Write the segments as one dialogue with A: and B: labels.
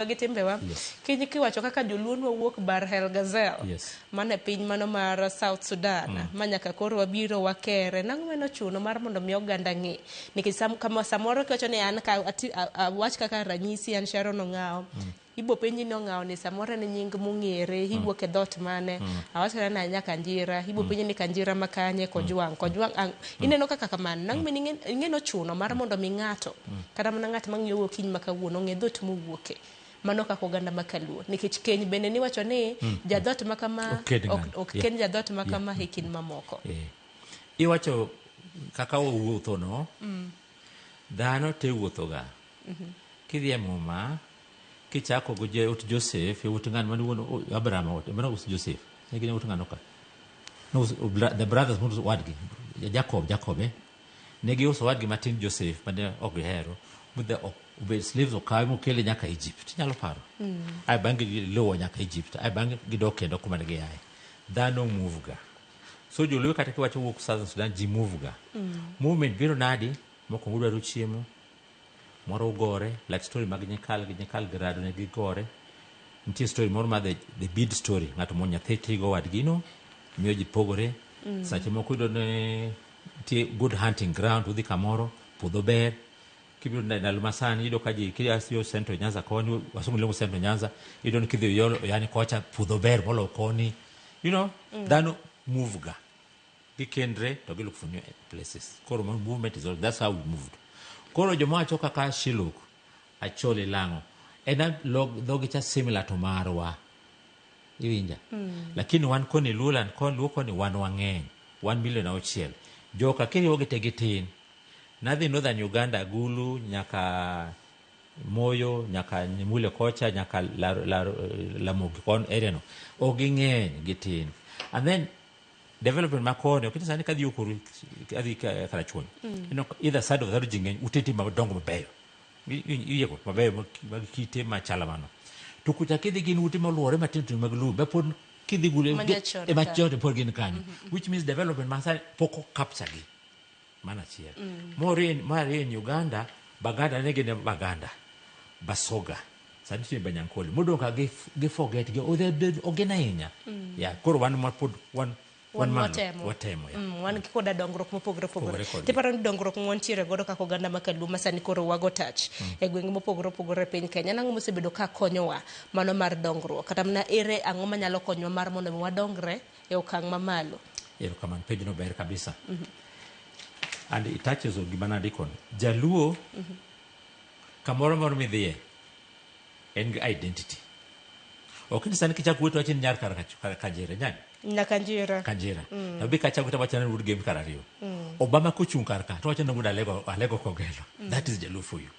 A: Gi timbewa. Kiny kiwacho kaka joluo nwawuok Bar El Ghazel. Mano e piny mano mar South Sudan. Ma nyaka koro wabiro wakere. Nang'o mane ochuno mar mondo mi oganda ng'e? Nikech sam, kama samoro kiwacho ni an ka ati, awach kaka ranyisi an Sharon Ong'awo. Ibo penji ni Ong'awo ni samoro en nying mong'ere, iwuok e dhoot mane. Awach kata ni an nya Kanjira, ibo penji ni Kanjira ma kanye, Kojwang', Kojwang' ang'. Ineno kaka kamano. Nang'o mane ing'e nochuno mar mondo mi ng'ato kata mana ng'at mang'iyo okinyi ma kawuono ong'e dhoot mowuoke. Mano kaka oganda ma kaluo. Nikech keny bende niwacho ni jadhoot ma kama
B: Ok kend ng'ano.
A: ok kend jadhoot ma kama e kind mamoko.
B: Iwacho kaka owuotho no, dhano te wuotho ga. Kidhi e Muma, kichako gi jaot Joseph, yawuot ng'ano mane wuon Abraham, mane uso Joseph. Ne gin yawuot ng'ano ka? No, the brothers mane wadgi, Jacob, Jacob eh. Ne giuso wadgi matin Joseph mane ok gihero, mudhe obed slaves okawe mokele nyaka Egypt. Inyalo paro? Ae bang'e giluwo nyaka Egypt. Ae bang'e gidok kendo kuma ne giaye. Dhano move ga. So joluo kata kiwacho wuok Southern Sudan, ji move ga. Movement biro nadi? Mokwongo udwaro chiemo, moro ugore, like story mag Nyikal gi Nyikal gi Rado ne gigore. Nitie story moro ma the bead story, ng'ato muonyo nyathi tigo wadgi no, miyo ji pogore. Sache moko iyudo ni nitie good hunting ground, udhi kamoro, puodho ber. Kibiro ndalo masani iyudo ka ji kia yo Central Nyanza koni, wasungu luongo Central Nyanza, iyudo ni kidhi yo yani kocha puodho ber moloyo koni. You know, dhano move ga. Gikendre to gi look for new places. Koro movement is all, that's how we moved. Koro joma wacho kaka Shiluk, Acholi Lang'o, en dhogi cha similar to marwa. Iwinja? Lakini wan koni Luoland, koni Luo koni wan wang'eny. Wan milion 6. Joka kiriwogi te gitin. Nadhi Northern Uganda, Gulu, nyaka Moyo, nyaka Nimule kocha, nyaka Lamogi kon area no. Ok ging'eny, gitin. And then development ma koni, ok sani kadhi Ukuru, kadhi Karachuonyo. Ineno either side of the road ji ng'eny, ute nitie madongo mabeyo. Iyiego mabeyo mag kite machalo mano. To kucha kidhi gin ute moluore matindo tindo mag lum, ma pod kidhi gule
A: Manyachon
B: e
A: ka.
B: machon pod gin kanyo. Which means development ma sani pok o capture gi. Mano achiel. Mar ariyo in Uganda, Baganda ne gin Baganda. Basoga. Sani nitie Banyankole. Modong' ka gi forget gi, ok gin ahinya. Yeah, koro wan ma pod wan
A: Wan
B: malo.
A: watemo.
B: Watemo, yeah.
A: Wan gi koda dongruok mopogore opogore.
B: Opogore kodgi.
A: Tiparo ni dongruok mwantiere godo kaka oganda ma kaluo ma sani koro wago tach e gwenge mopogore opogore e piny Kenya. Nang'o mosebedo ka konyowa mano mar dongruok? Kata mana ere ang'o manyalo konyowa mar mondo mi wadongre e okang' mamalo?
B: Erokamano, penjono ber kabisa. And it touches on gima nandiko ni. Jaluo, kamoro moro midhiye, en gi identity. Ok ni sani kichako wuoyo to wacho ni nyar kar Kanjira, nyani?
A: Nya Kanjira.
B: Kanjira. To bi kachako to wacho ni wuod Gem kar ariyo. Obama kochung' kar ka to wacho ni wuod Alego, Alego Kogelo. That is Jaluo for you.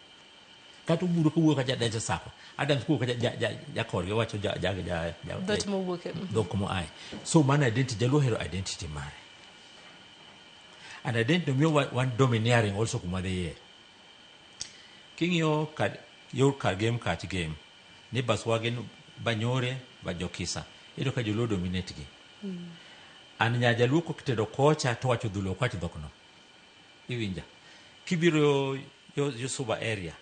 B: Kata Oburu kowuoyo ka ja Sako, Adams kowuoyo ka ja korgi owacho ja ja ja ja
A: Dhot mowuoke.
B: Dhok moaye. So mano identity, Jaluo ohero identity mare. And identity miyo wan domineering also kuma dhiye. King'iyo ka yor kar Gem kach Gem, neighbors wa gin Banyore, Bajokisa. Iyudo ka Joluo dominate gi. An nya Jaluo kokitedo kocha to wacho Dholuo, ok wach dhok no. Iwinja? Kibiro yo Suba area,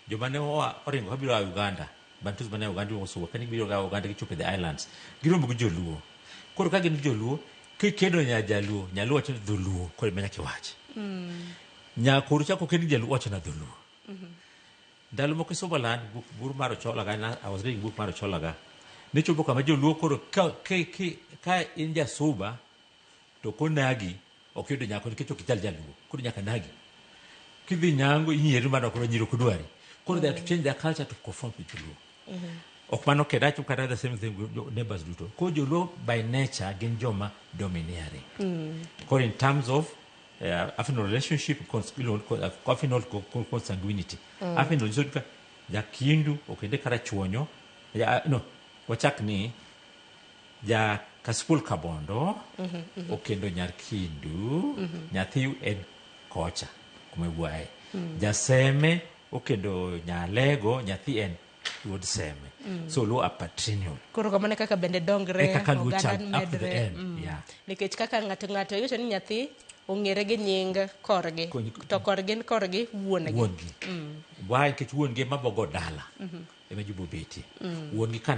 B: joma ne oa oringo kabiro a Uganda, Bantus mane Uganda iluongo Suba, kane gibiro ga Uganda gichopo e the islands, giromo gi Joluo. Koro ka gin Joluo, kikedo nya Jaluo, Nyaluo wacho ni Dholuo, koro ema nyaka iwach. Nyakuru chako kend gi Jaluo wacho na Dholuo. Ndalo moko e Subaland, book bur mar Ochola ga, I was reading book mar Ochola ga. Ne chopo kama Joluo koro ka in ja Suba to konagi ok yudo nyako nikech ok ichal Jaluo. Koro nyaka nagi. Kidhi nyango inyieri mana koro nyiri ok dwari. Koro they have to change their culture to conform with Joluo. Ok mano kende, acho kata the same thing with neighbors duto. Koro Joluo by nature gin joma domineering. Koro in terms of affinal relationship, affinal consanguinity. Affinal nyiso ka jakindu okende karachuonyo, ja, no, wachak ni ja Kasipul Kabondo okendo nyar Kindu, nyathi en kocha kuma iwuoye. Jaseme okendo Nyalego, nyathi en wuod Seme. So Luo are patrilineal.
A: Koro kamano e kaka bende dongre,
B: E kaka Luo
A: oganda
B: chal up to the
A: medre.
B: end, yeah.
A: Nikech kaka ng'ato ng'ato iwacho ni nyathi ong'ere gi nying korgi, to korgi en korgi wuon gi.
B: Wuon gi. Why? Nikech wuon gi ema bogo dala. ema Juba obetie. Wuon gi ka